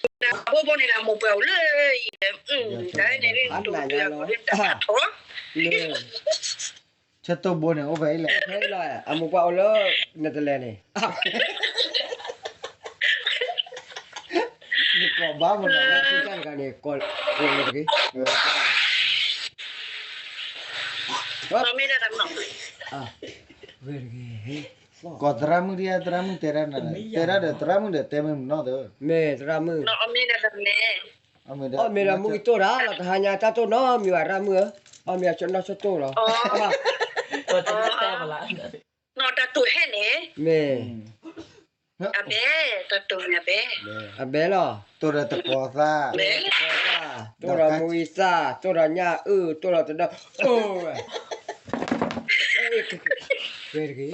ဘိဘိန့ၣ် အမိၢ်ပှၢ်အိၣ်လၢအံၤဒီး, တၢ်န့ၣ် တၢ်ထီၣ်, ဆၢတိၢ်ဘိန့ၣ် အိၣ်ဖဲအံၤလဲၣ်, ဖဲအံၤလီၤ, အမိၢ်ပှၢ်အိၣ်လၢ နဲၣ်သလၢၤန့ၣ်, နကိးဘၣ်မနုၤလၢခံတၢ်တဂၤန့ၣ် ကိးန့ၣ်တဂ့ၤ, မ့ၢ်ဒၣ်တၢ်မနီၤ, ဝဲတဂ့ၤ, ကိးသရၣ်မုၣ်ဒ်ဧါ, သရၣ်မုၣ်တဲတၢ်နၤ, တဲတၢ်ဒီးသရၣ်မုၣ်ဒီးတဲမ့ၢ်မနီၤသၢ, မ့ၢ်သရၣ်မုၣ်, အီၣ်မ့ၢ်ဒီးမုၢ်ကတိၢ်တၢ်လီၤ, တဟါညါတၢ်တိၢ်နီတမံၤဘၣ် သရၣ်မုၣ်ဧၢ, အီၣ်မ့ၢ်အနီၢ်ဆိတိၢ်လီၤ, နီၢ်တၢ်တိၢ်ဟဲန့ၣ်, မ့ၢ် အဘဲ, တၢ်တိၢ်န့ၣ်အဘဲ, အဘဲလီၤ, တိၢ်ဒီးတကိးသၣ်, တိၢ်ဒီးမူအံသၣ်, တိၢ်ဒီးညၣ်အုၣ်, တိၢ်ဒီးတဒီ, အိၣ်ဝဲ, ဝဲတဂ့ၤ, ဒီး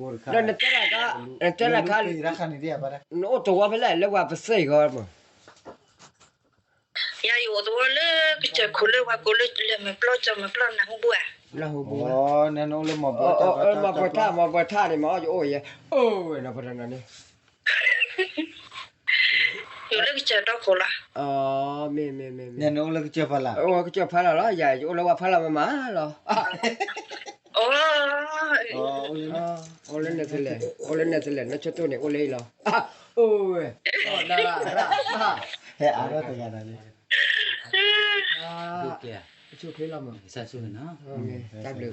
နတဲလၢ်ခါ, နတဲလၢ်ခါ, နအိၣ်တဝီဖဲလဲၣ်လၢပှၤပသ့ၣ်ဂီၢ်မး ယၤယအိၣ်သဝီလၢကစၢၢ်ခိၣ်လၢပှၤကိးလၢလၢၢ်မုၢ်ပျီကၠီမုၢ်ပျီနၢ်ဟူဘိဧါ, နၢ်ဟူဘိ, မီၢ်ပှဲၤထၣ်, မီၢ်ပှဲၤထၣ်န့ၣ် မ့ၢ်အီၣ်ယအိၣ်ယဲ, အိၣ်ဝဲနီၤ ပတနီၤန့ၣ်, ယအိၣ်လၢကစၢၢ်တီခိၣ်လီၤ, မ့ၢ်မ့ၢ်မ့ၢ်မ့ၢ်, နအိၣ်လၢကစၢၢ်ဖးလၢ်, အိၣ်ကစၢၢ်ဖးလၢ်လီၤ, ယၤယအိၣ်လၢပှၤဖးလၢ်မးမးလီၤ အိၣ်လၢနဲၣ်သလဲၣ်, အိၣ်လၢနဲၣ်သလဲၣ်, နဆိတိၢ်န့ၣ် အိၣ်လၢအံၤလီၤ, အိၣ်ဝဲ, နရၣ်, ဟဲအါထီၣ်တဂၤဒၣ်လံ, ဆိချ့လီၤမး, တၢ်ဘျုး, တၢ်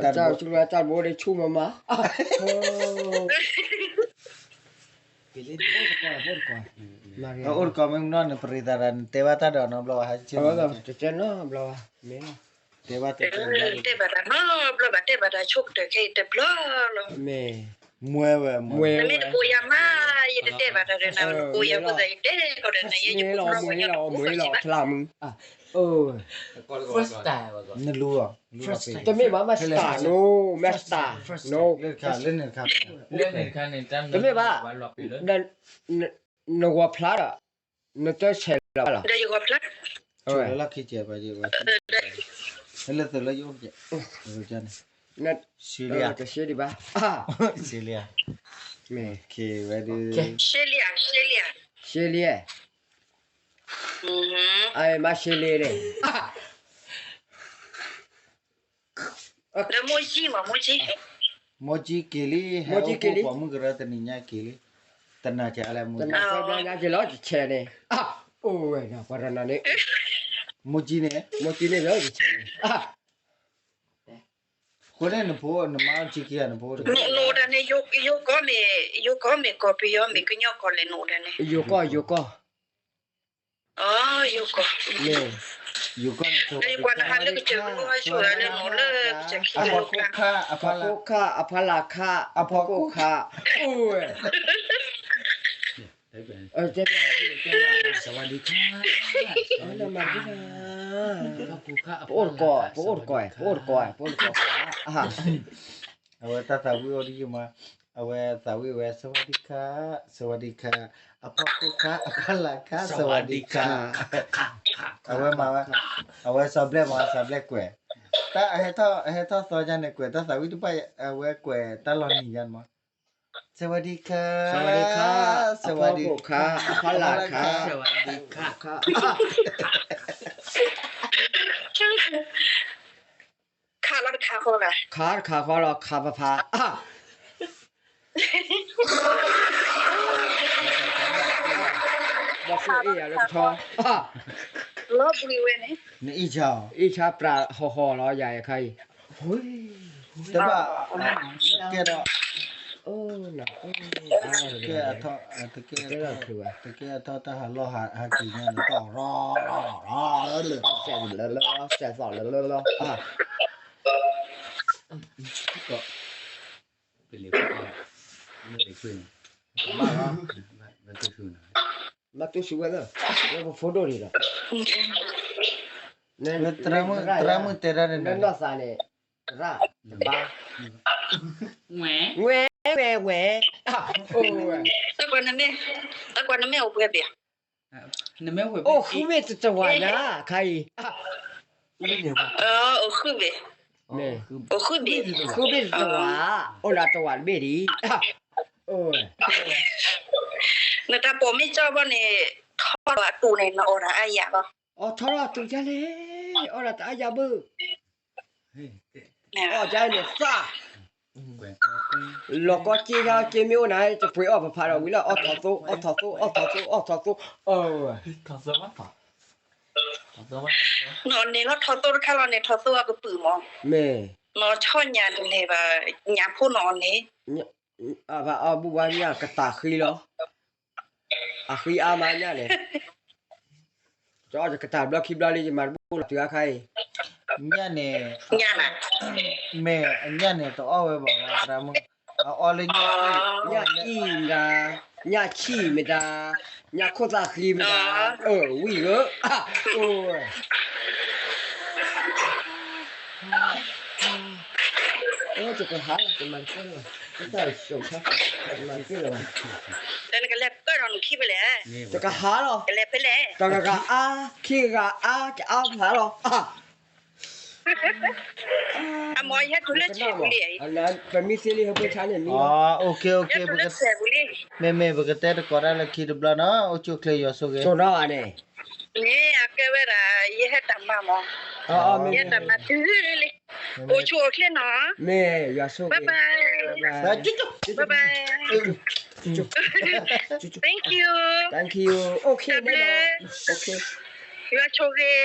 ဘျုး, တၢ်ဘျုးဒီးဆူၣ်မးမး အိၣ်တကီၢ်မ့ၢ်မနီၤ နပရံသးဒီး နတဲဘၣ်တၢ်ဒီးနီတဘျီဘၣ်, တကဲနီတဘျီဘၣ်, မ့ၢ်လီၤ, တဲဘၣ်တၢ်နီတဘျီဘၣ်, တဲဘၣ်တၢ်ဆိကတၢၢ်ခဲအံၤတဘျီလီၤ, မ့ၢ်, မွဲဝဲ, မွဲဝဲ, နမ့ၢ်တကိးယၤမး, ယတတဲဘၣ်တၢ်ဒီးနၤ, နကိးယၤဖိသၣ်ယတဲကီးဒီးနၤ, ယဲယဖိသၣ်ကိးယၤဖိသၣ်စံးဘၣ်, နလူၤအီၤ, တမ့ၢ်ဘၣ် မၤစတၢ်, no, မၤစတၢ်, no, တမ့ၢ်ဘၣ်, နဂီၤဖျါဒီး, နတဆဲးလီၤဘၣ်လီၤ, လၢသုးလၢယအိၣ်, တဆဲးဒံးဘၣ်, ရှဲလံ, ရှဲလံ, မ့ၢ်ရှဲလံန့ၣ် မိၢ်ကံက့ၤလံ, ဟဲအိၣ်ပိာ်မုၣ်ကရၢတနံၤညါက့ၤလံ, တနၤကလဲၣ်, တနၤကဲဘျီညါက့ၤလီၤ တဆဲးန့ၣ်, အိၣ်ဝဲဒၣ်ပှၤတနီၤန့ၣ်, မိၢ်ကံန့ၣ်, မိၢ်ကံန့ၣ်ဘျီတဆဲးန့ၣ်, အဃိန့ၣ်နဖိ နမါအိၣ်ကံက့ၤဧါ နဖိ, နအိၣ်ဒၣ်န့ၣ် ယိၤကီၢ်မ့ၢ်, ယိၤကီၢ်မ့ၢ်ကီၢ်ပယီၤ မ့ၢ်ကညီကီၢ်လဲၣ် နအိၣ်ဒၣ်န့ၣ်, ယိၤကီၢ်, ယိၤကီၢ်, ယိၤကီၢ်, ယိၤကီၢ်န့ၣ် ယကွၢ်နဟးလၢကစၢၢ်ကလိ ဟးဆိၣ်လၢနအိၣ်လၢကစၢၢ်ခံ, အဖီခိၣ်ခါ, အဖီလာ်ခါ, အဖီခိၣ်ခါ, အိၣ်ဝဲ တဲ, တဲ, ပအိၣ်တကီၢ်, ပအိၣ်တကီၢ်, ပအိၣ်တကီၢ်, ပအိၣ်တကီၢ်, အဝဲတၢ်သးဝံၣ်အိၣ်ဒ်ယမါ, အဝဲသးဝံၣ်ဝဲ စဝၤဒံခါ, စဝၤဒံခါ, အဖီခိၣ်ခါ, အဖီလာ်ခါ, စဝၤဒံခါ, အဝဲမၤဝဲ, အဝဲစီၤဘျဲၣ်မၤဝဲ စီၤဘျဲၣ်ကွဲး, တၢ်အဟဲထီၣ်, အဟဲထီၣ်သီညါန့ၣ် ကွဲးတၢ်သးဝံၣ်တဖၣ်, အဝဲကွဲးတၢ်လီၤနံၤညါန့ၣ်မး, စဝၤဒံခါ, စဝၤဒံခါ, အဖီခိၣ်ခါ, အဖီလာ်ခါ, ခါလီၤတခါဃီလီၤ, ခါတခါဃီလီၤ ခါဖးဖး, ဘီၣ်ဃိၣ်အ့ၣ်ယၤလၢကထီ, လီၤဘှံးဝဲန့ၣ်, နအ့ၣ်ဆါ, အ့ၣ်ဆါပြးဟီၣ်ဟီၣ်လီၤ ယၤယခါအံၤ, တဘၣ်, ကဲဒီး, ကဲ, တကဲထီၣ်တၢ်ဟးလီၢ်ဟးက့ၤညါန့ၣ် တၢ်ရီ, စဲးသီၣ်လၢလၢလီၤ, စဲးသီၣ်လၢလၢလီၤ, ဘၣ်တူၢ်ဆူၣ်ဝဲလၢ, လၢပဖိဒိၣ်န့ၣ်ဒီး, သရၣ်မုၣ်တဲတၢ်န့ၣ်, နနီၢ်သးန့ၣ်, ရၣ်, ဝဲ, ဝဲ, ဝဲ, အိၣ်ဝဲ, တကွၢ်နမ့ၢ်အိၣ်ပှဲၤဘၣ်, အိၣ်ဃုဘ့ၣ်တတဝးညါ, ခါအံၤ, အိၣ်ဃုဘ့ၣ်, အိၣ်ဃုဘ့ၣ်, ဃုဘ့ၣ်တတဝး, အိၣ်လၢတဝးတဘ့ၣ်ဒံး, အိၣ်ဝဲ, တၢ်ပိာ်မ့ၢ်ကၠီဘီန့ၣ်, ထီၣ်လီၤအတူးန့ၣ် နအီၣ်တၢ်အါယၤလီၤ. အီၣ်ထီၣ်လီၤအတူးယါလဲၣ်, အီၣ်ဒၣ်တၢ်အါယၤဘၣ်. အီၣ်ယါန့ၣ်သၣ်, လီၤကီက့ယါက့မ့ၢ်အိၣ်နၤ တပှ့ၤအီၣ်ပဖးဒီးဝံၤလီၤ, အီၣ်ထီၣ်သိ, အီၣ်ထီၣ်သိ, အီၣ်ထီၣ်သိ, အီၣ်ထီၣ်သိ, အီၣ် နအီၣ်န့ၣ်လီၤထီၣ်သိတခါလီၤန့ၣ် ထီၣ်သိအကပုာ်မး, မ့ၢ်, နအီၣ်ဆီၣ်ညၣ်တလဲၤဘၣ်, ညၣ်ဖိနအီၣ်န့ၣ်, အဘၣ်အီၣ်ဘူၣ်ဝါညၣ်ကတၢ်ဃံလီၤ, အဃံအါမးညၣ်န့ၣ်, ယအီၣ်ယကတၢ်ဘျီခံဘျီလံ ယမၤတဘူၣ်လီၤတုၤအခါအံၤ, ညၣ်န့ၣ်, မ့ၢ်အညၣ်န့ၣ်တအီၣ်ဝဲဘၣ်မး သရၣ်မုၣ်, အအီၣ်လၢညၣ်အံၣ်မတၤ, ညၣ်ဆံၣ်မတၤ, ညၣ်ခိၣ်သၣ်ဃံမတၤ, အၢ ဝံၣ်ဧၢ, အိၣ်, တကဟးလီၤ တမၤတကဲလၢၤဘၣ်, တၢ်ဆိးခါ, တမၤတကဲလၢၤဘၣ်, တကလဲၤပၢၢ်ဒီးနခံဖဲလဲၣ်, တကဟးလီၤ, ကလဲၤဖဲလဲၣ်, တဂၤဂၤအါ, ခံဂၤဂၤအါ, တအါဖးလီၤ, အမ့ၢ်ယဟဲတုၤလၢဆဲးပူၤလံ, ပမ့ၢ်သ့လံဟဲပှ့ၤဆါန့ၣ်မ့ၢ်, မ့မ့ၢ်ပကတဲတကိးတၢ်လၢခံတဘျီနီၤ, အိၣ်ဆူၣ်အိၣ်ချ့ယွၤဆိၣ်ဂ့ၤ, န့ၣ်အကဲဝဲဒၣ် ယဟဲတၢ်မၤမး, ယဟဲတၢ်မၤတုၤလံ, အိၣ်ဆူၣ်အိၣ်ချ့နီၤ, မ့ၢ်ယွၤဆိၣ်ဂ့ၤ, bye bye, bye bye, thank you, ယွၤဆိၣ်ဂ့ၤ